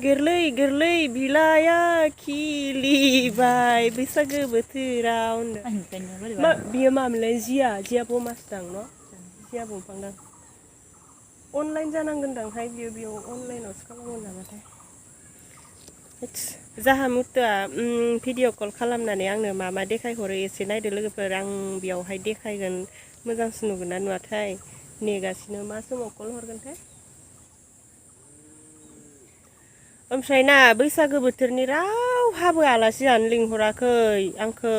गोरलै गोरलै बिलाइया खिलिबाय बैसागो बोथोराव मा बियो मामोनलाय जिया बमासदां न' जिया बंफांदां अनलाइन जानांगोनदांहाय बेयाव अनलाइनावसो खालामगोन नामाथाय जाहा मुथुआ भिडिअ कल खालामनानै आंनो मा देखायहरो एसे नायदो लोगोफोर आं बेयावहाय देखायगोन मोजांसो नुगोन ना नुवाथाय नेगासिनो मा समाव कल हरगोनथाय ओमफ्राय ना बैसागो बोथोरनि रावहाबो आलासि जानो लिंहराखै आंखौ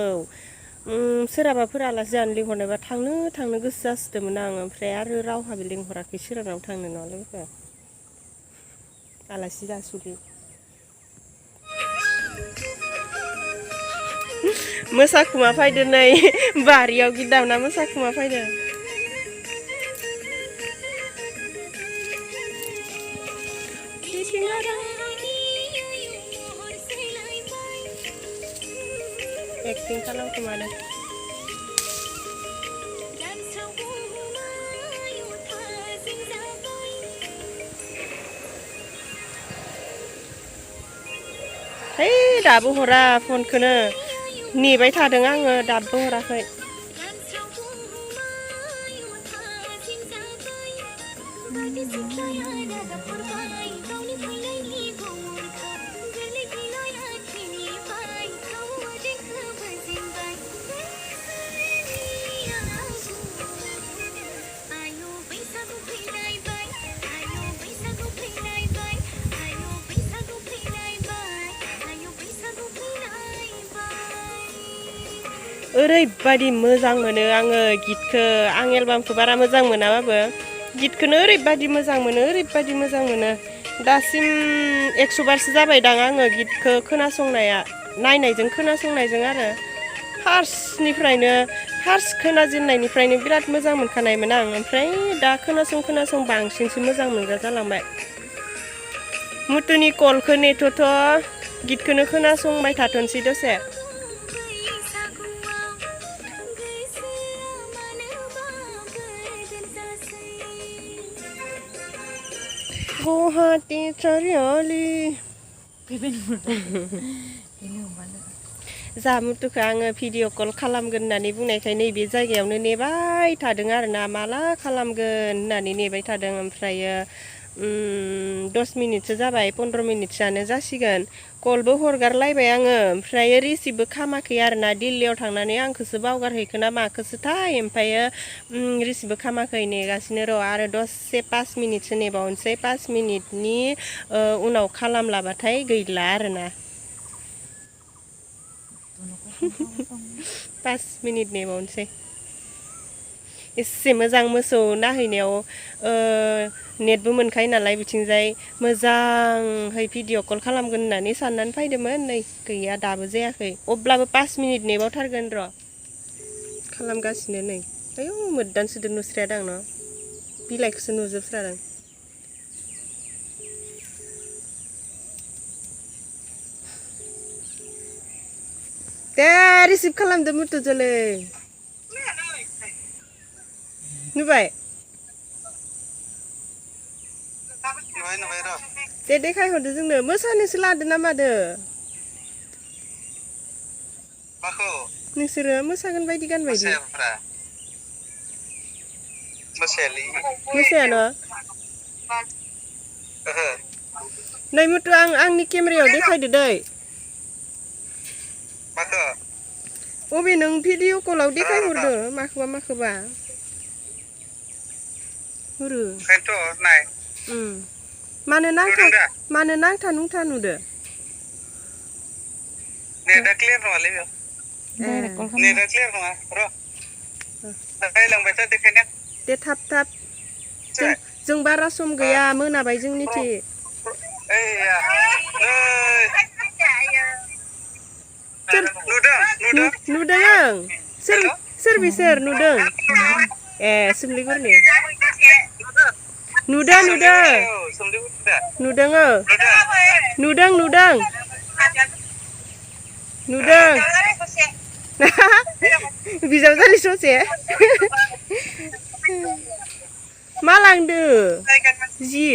सोरहाबाफोर आलासि जानो लिंहरनायबा थांनो गोसो जासिदोंमोन आं ओमफ्राय आरो रावहाबो लिंहराखै सोरहानाव थांनो नङा लोगो आलासि जासुलि मोसाखुमा फैदो नै बारियाव गिदामना मोसाखुमा फैदो एक्टिं खालामखुमादों है दाबो हरा फनखौनो नेबाय थादों आङो दाबो हराखै ओरैबायदि मोजां मोनो आङो गितखौ आं एलबामखौ बारा मोजां मोनाबाबो गितखौनो ओरैबायदि मोजां मोनो दासिम 100 बारसो जाबायदां आङो गितखौ खोनासंनाया नायनायजों खोनासंनायजों आरो फार्स्ट खोनाजेननायनिफ्रायनो बिराद मोजां मोनखानायमोन आं ओमफ्राय दा खोनासं बांसिनसो मोजां मोनग्रा जालांबाय मुथुनि कलखौ नेथ'थ' गितखौनो खोनासंबाय थाथ'नोसै दसे गुवाहाटी चारियाली जा मुथुखौ आङो भिडिअ कल खालामगोन होननानै बुंनायखाय नैबे जायगायावनो नेबाय थादों आरोना माला खालामगोन होननानै नेबाय थादों ओमफ्रायो 10 मिनिटसो जाबाय 15 मिनिटसोआनो जासिगोन कलबो हरगारलायबाय आङो ओमफ्राय रिसिभबो खालामाखै आरोना दिल्लीयाव थांनानै आंखौसो बावगारहैखो ना माखोसोथाय ओमफ्रायो रिसिभबो खालामाखै नेगासिनो र' आरो दसे 5 मिनिटसो नेबावनोसै 5 मिनिटनि उनाव खालामलाबाथाय गैला आरोना 5 मिनिट नेबावनोसै एसे मोजां मोसौ नाहैनायाव नेटबो मोनखायो नालाय बिथिंजाय मोजांहै भिडिअ कल खालामगोन होननानै साननानै फैदोंमोन नै गैया दाबो जायाखै अब्लाबो 5 मिनिट नेबावथारगोन र' खालामगासिनो नै आयौ मोद्दानसोदो नुस्रायादां न' बिलाइखौसो नुजोबस्रादों दे रिसिभ खालामदो मुथु जोलै नुबाय दे देखायहरदो जोंनो मोसानोसो लादो ना मादो नोंसोरो मोसागोन बायदि गानबायदि मोसायानो नै मुथु आंनि केमेरायाव देखायदो दै अबे नों भिडिअ कलाव देखायहरदो माखोबा हुरु मानो नांथा नुंथा नुदो नेटा क्लियार नङालै बेयाव नेटा क्लियार नङा र' नायलांबाय था देखायनो दे थाब जों बारा सम गैया मोनाबाय जोंनिथि नुदों सोर बिसोर नुदों ए सोमलिगुरनि नुदों बिजावजालि ससे मा लांदो जि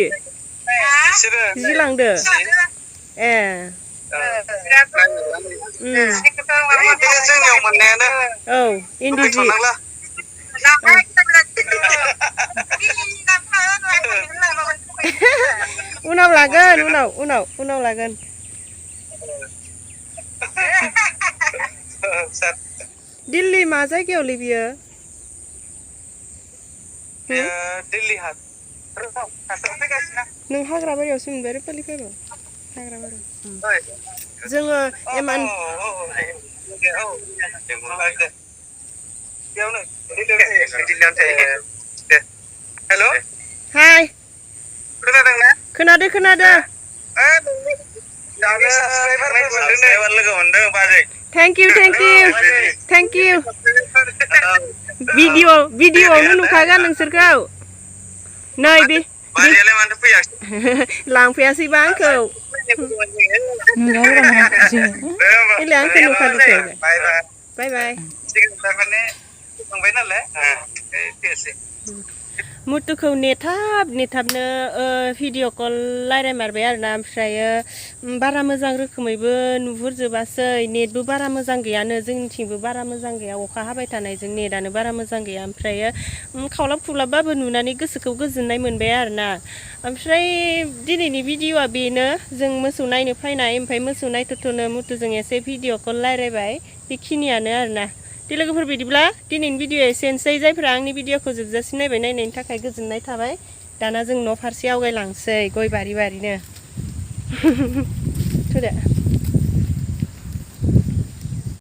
लांदो ए जोंनियाव मोननायानो औ इन्दि जि उनाव लागोन उनाव लागोन दिल्ली मा जायगायावलै बियो दिल्ली हाट नों हाग्राबारियावसो मोनबाय रुपालि फैबा हाग्राबारियाव जोङो एमान हेल' हाय खोनादोंना खोनादो लोगो मोनदों बाजै थेंक इउ भिडिअआवनो नुखागोन नोंसोरखौ नै बे बाजैयालाय मानो फैयाखै लांफैयासैबा आंखौ इलाय आंखौ नुखादों बाय बाय थांबाय नालाय फैयासै मुथुखौ नेथाबनो भिडिअ कल रायज्लायमारबाय आरोना ओमफ्रायो बारा मोजां रोखोमैबो नुहुरजोबासै नेटबो बारा मोजां गैयानो जोंनिथिंबो बारा मोजां गैया अखा हाबाय थानायजों नेटआनो बारा मोजां गैया ओमफ्रायो खावलाब खुलाबबाबो नुनानै गोसोखौ गोजोननाय मोनबाय आरोना ओमफ्राय दिनैनि भिडिअआ बेनो जों मोसौ नायनो फैनाय ओमफ्राय मोसौ नायथ'नो मुथुजों एसे भिडिअ कल रायज्लायबाय बेखिनियानो आरोना दे लोगोफोर बिदिब्ला दिनैनि भिडिअ एसेनोसै जायफोरा आंनि भिडिअखौ जोबजासिम नायनायनि थाखाय गोजोननाय थाबाय दाना जों न' फारसे आवगायलांसै गय बारिनो थुदो